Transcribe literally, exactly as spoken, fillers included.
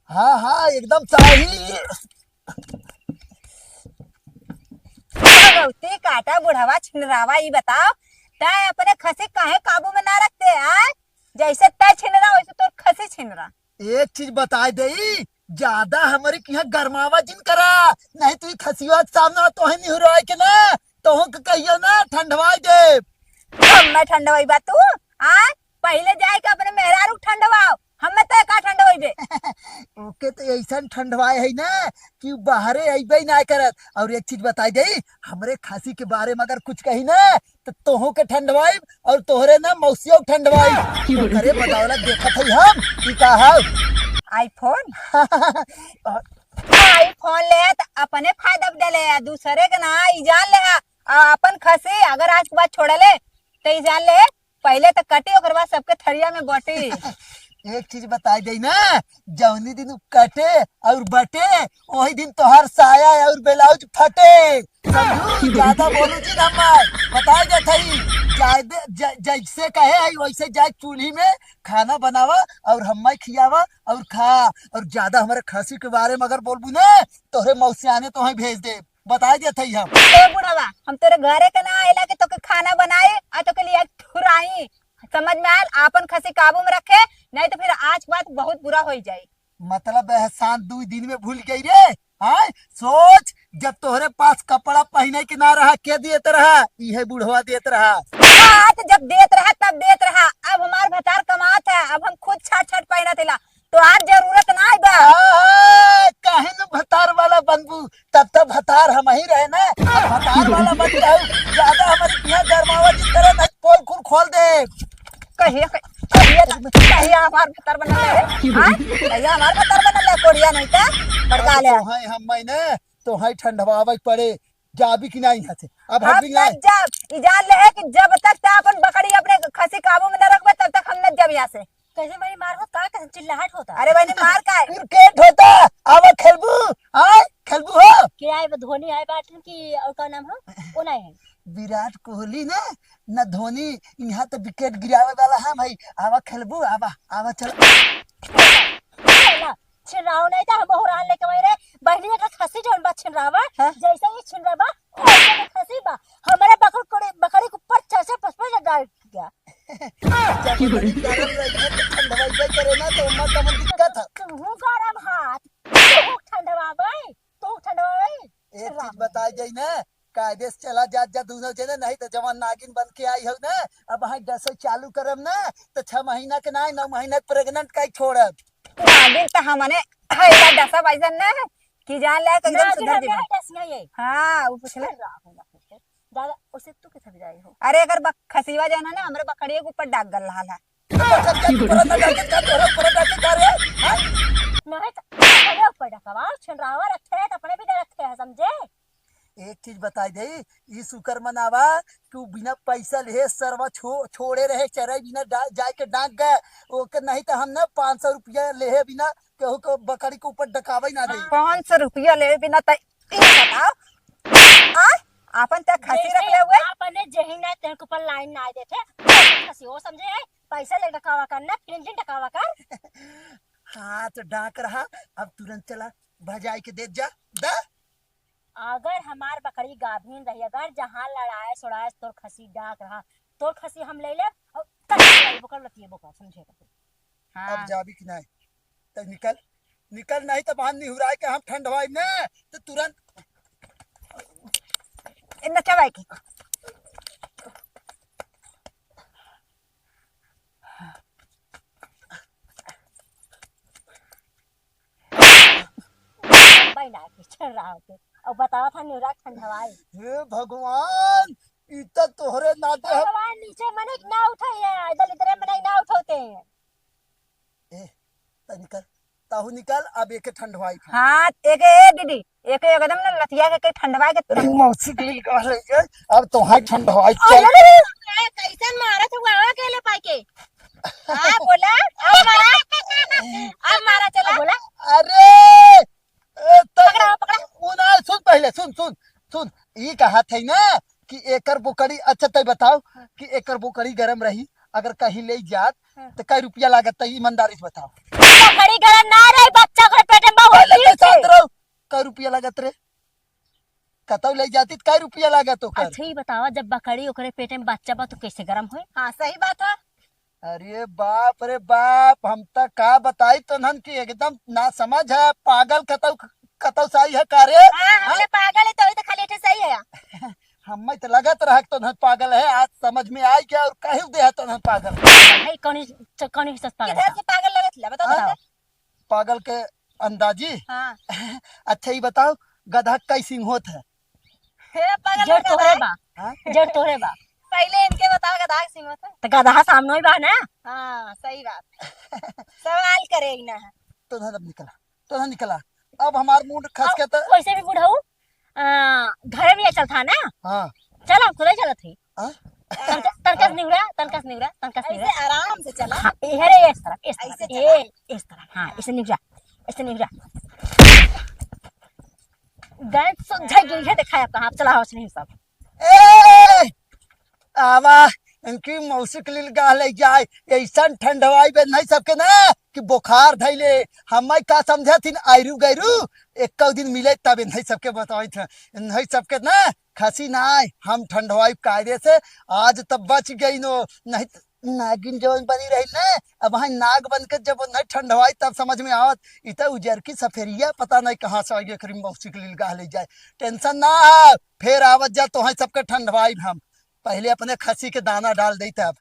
हाँ, हाँ, एकदम सही। गौती काटा बुढ़वा छिनरावा, ई बताओ, तै अपने खसी काहे काबू में ना रखते, आय? जैसे तै छिनरा, वैसे तोर खसी छिनरा। एक चीज बताई देई, ज्यादा हमरे किहाँ गरमावा जिन करा, नहीं तो ई खसिया के सामने तोहे निहुराए के ना, तोहू के कहियो ना ठंडवाई देब। हम्मे ठंडवाई बा तू? आय, पहिले जाए के अपने मेहरारू के ठंडवाओ, हम्मे तो का ठंडवाई बे। ओके तो ऐसन ठंडवाए है ना कि उ बाहरे अइबे ना करत। और एक चीज बताई देई, हमरे खसी के बारे में अगर कुछ कही ना तो तोहू के ठंडवाई और तोहरे ना मौसियो ठंडवाई। तोहरे बदौलत देखत हई हम, ई का हौ? iPhone? iPhone ले त अपने फायदा में ले, आ दूसरे के ना, ई जान ले, आ, आ अपन खसी अगर आज के बाद छोड़ ले, तो ई जान ले, पहले तो कटी, ओकर बाद सबके थरिया में बटी। एक चीज बताई देई ना, जौनी दिन उ कटे और बटे, वही दिन तोहार साया और ब्लाउज फटे। समझू? ज्यादा बोलू जी ना मैं, बताए देत हई, जायदे, ज-, जैसे कहे हई वैसे जाए चूल्ही में खाना बनावा और हम्मे खियावा और खा, और ज्यादा हमरे खसी के बारे में अगर बोलबू ना, तोहरे मौसियाने तोहे भेज दे, बताए देत हई हम। ए बुढ़वा, हम तोरे घरे के ना आइला कि तोके खाना बनाई आ तोके लिए ठुराई, समझ में आयल? आपन खसी काबू में रखे, नहीं तो फिर आज बात बहुत बुरा होई जाई। मतलब एहसान दुई दिन में भूल गई रे? हाँ, सोच, जब तोहरे पास कपड़ा पहिने के ना रहा, के देत रहा? इहे बुढ़वा देत रहा। हाँ, तो जब देत रहा, तब देत रहा। अब हमार भतार कमात है, अब हम खुद छाट छाट पहिनत हिला। तो आज जरूरत ना बा। हाँ, काहे न भतार वाला बनबू? तब तो भतार हमही रहे ना। अब भतार वाला बन जाऊ, ज्यादा हमारे यहाँ गरमावा जिस तरह नहीं, पोल कुल खोल दे। कहिया, कहिया, कहिया हमार भतार बनल है? हाँ? कहिया हमार भतार बनल है? कोढ़िया नहीं तो बड़का अब ले। तो है हम महीने, तो है ठंडवावे पड़े। जाबी कि नहीं यहाँ से? अब अब हटबी नहीं? मत जाब। ई जान ले है कि जब तक ते अपन बकरी, अपने खसी काबू में न रखबे, तब तक हम न जाब यहाँ से। कैसे भाई मार होत का, कैसे चिल्लाहट होता? अरे बहनी, मार का है? क्रिकेट होता, आवा खेलबू, आय, खेलबू हो? के आए बा, धोनी आए बाटन कि और का नाम हो? वो नहीं है। विराट कोहली ना, ना धोनी, यहाँ तो विकेट गिरावे वाला है भाई। आवा खेलबू, आवा, आवा चल। चला, छिनराव नहीं था, हम बहुरान लेके वही रहे। बहनी का खसी जौन बा छिनरावा, हाँ? जैसे ही छिनरावा, वैसे में खसी बा। हमारे बकरी कोड़े, बकरी के ऊपर चार चार पाँच पाँच हजार डाल दिया। जब बकरी गरम रही है तो ठंडवाई करे ना, तो उम्मा कमन दिक्कत है। तू गरम हाथ, तू ठंडवा भाई, तू ठंडवा भाई। एक चीज बताई जाई ना, कायदे से चला जात जा दोनों जने, नहीं तो जवान नागिन बन के आई हो ना, अब हाँ डसो चालू करम ना, तो छह महीना के ना, नौ महीना के प्रेग्नेंट का ही छोड़ब। नागिन तो हमने हैला डसा बाइजन ना, कि जान ले एकदम नागिन सुधर हमें गई। है डस नहीं है। हाँ, वो पूछले। अरे राम हो, ना पूछे। दादा, उसे तू कैसे बजाई हो? अरे अगर बक-, खसीवा जाना ना, हमरे बकरिए के ऊपर डाक गल रहा है। तो बकरिया के ऊपर ना डाके का, तोरा ऊपर डाके का रे? हाँ? नहीं तो, अरे ऊपर डकवा, छिनरावा रखे है, तो अपने भी दे रखे है, समझे? एक चीज बताई दे, ई शुक्र मनावा कि उ बिना पैसा लेहे सरवा छो-, छोड़े रहे चराई बिना डा-, जाए के डाक गए, ओके नहीं तो हम ना पाँच सौ रुपया लेहे बिना केहू को बकरी के ऊपर डकावे ना दे। पाँच सौ रुपया लेहे बिना त ई बताओ, आ? आपन त खसी जैसे रख ले हुए? आपने जही ना तेरे के ऊपर लाइन ना देते, खसी हो समझे? पैसा ले डकावा कर ना, फिर इंजन डकावा कर। हाँ, तो डाक रहा, अब तुरंत चला, भजाई के दे जा, दा। अगर हमार बकरी गाभिन रही, अगर जहाँ लड़ाए सोड़ाए तोर खसी डाक रहा, तोर खसी हम ले लेब और कल लड़ाई बोकर लतिए बोकर, समझे? हाँ। अब जाबी कि नहीं? तब निकल, निकल, नहीं तो बाहर निहुराए के हम ठंडवाई ना, तो तुरंत ए, नचवाए के। भाई ना, पीछे रहा के। और बतावा था निहुरा ठंडवाई। हे भगवान, ई त तोहरे नाते हम भगवान नीचे मने ना उठाए, इधर इधर मने ना उठाते हैं। ए, त निकल, ताहू निकल, अब एके ठंडवाई फिर। हाँ, एके, ए दीदी, एके एकदम ना लतिया के, के ठंडवाई के। अरे मौसी के मिल गवा ले ये, अब तोहार ठंडवाई चल। अरे, ए, कैसन मारत हुआ, आवा के ले पाई के? हाँ, बोला, अब मारा, अब मारा, चला। बोला। अरे, ए, त पकड़ा, पकड़ा। उ ना, सुन पहले, सुन, सुन, सुन, ई कहा थे ना कि एकर बोकड़ी, अच्छा तय बताओ कि एकर बोकड़ी गरम रही, अगर कहीं ले जात, हाँ। तो कई रुपया लागत, तय ईमानदारी से बताओ। बोकड़ी गरम ना रही, बच्चा ओकरे इत कै रुपया लागत ओकर? अच्छा, ई बतावा, जब बकरी ओकरे पेटे में बच्चा बा, तो कैसे गरम होए? हाँ, सही बात है। अरे बाप रे बाप, हम त का बताई तोहन कि एकदम ना समझ है, पागल कतौ, कतौ साई है का रे? हाँ, हम हाँ? तो पागल है, तो ही तो खाली एठे सही है। हमें तो लगत रहा कि तोहन पागल है, आज समझ में आई गया और कही दे है तोहन पागल। भाई, कौन ही, च-, कौन ही सस्ता किधर लगता? से पागल लगत ला, बताओ हाँ, तो। पागल के अंदाजी। हाँ। अच्छा, ये बताओ, गधा कै सिंग होत है? हे पागल जेठ गधा तोहरे है। बा। हाँ? जेठ तोहरे बा। पहले इनके बताओ, गधा के सिंग होत है? तो गधा सामने ही बा ना। हाँ, सही बात। सवाल करे ही ना है। तो ना निकला, तो ना निकला। अब हमार मूड खस अब के तो वैसे भी बुढ़ऊ, आ, घरे भी चलत है ना। हाँ। चल, हम खुदे चलत ही। हाँ? तनका, तनका से निहुरा, तनका से निहुरा, तनका से निहुरा। ऐसे आराम से चला। हाँ, ए, अरे, इस तरफ, इस तरफ, ऐसे ए, चला। इस तरफ, हाँ, ऐसे निहुरा, ऐसे निहुरा। गैस सोझा गिर है, देखा है आपका, आप चला, हौसले सब। ए, आवा, इनकी मौसी के लिए गाह ले जाए, ऐसन ठंडवाई बे नहीं सबके ना कि बुखार धैले। हमें का समझे थी आयरू गैरू, एक दिन मिले तब इन्हें सबके बताई थे, इन्हें सबके ना खसी ना आए, हम ठंडवाई कायदे से। आज तब बच गई नो, नहीं त नागिन जवन बनी रही ना, अब वहाँ नाग बन के जब नहीं ठंडवाई तब समझ में आवत। इ त उजर की सफेरिया पता नहीं कहाँ से आई, एकरी मौसी के लिए गाह ले जाए। टेंशन ना है, फिर आवत जा तो है सबके ठंडवाई हम। पहले अपने खसी के दाना डाल देते अब।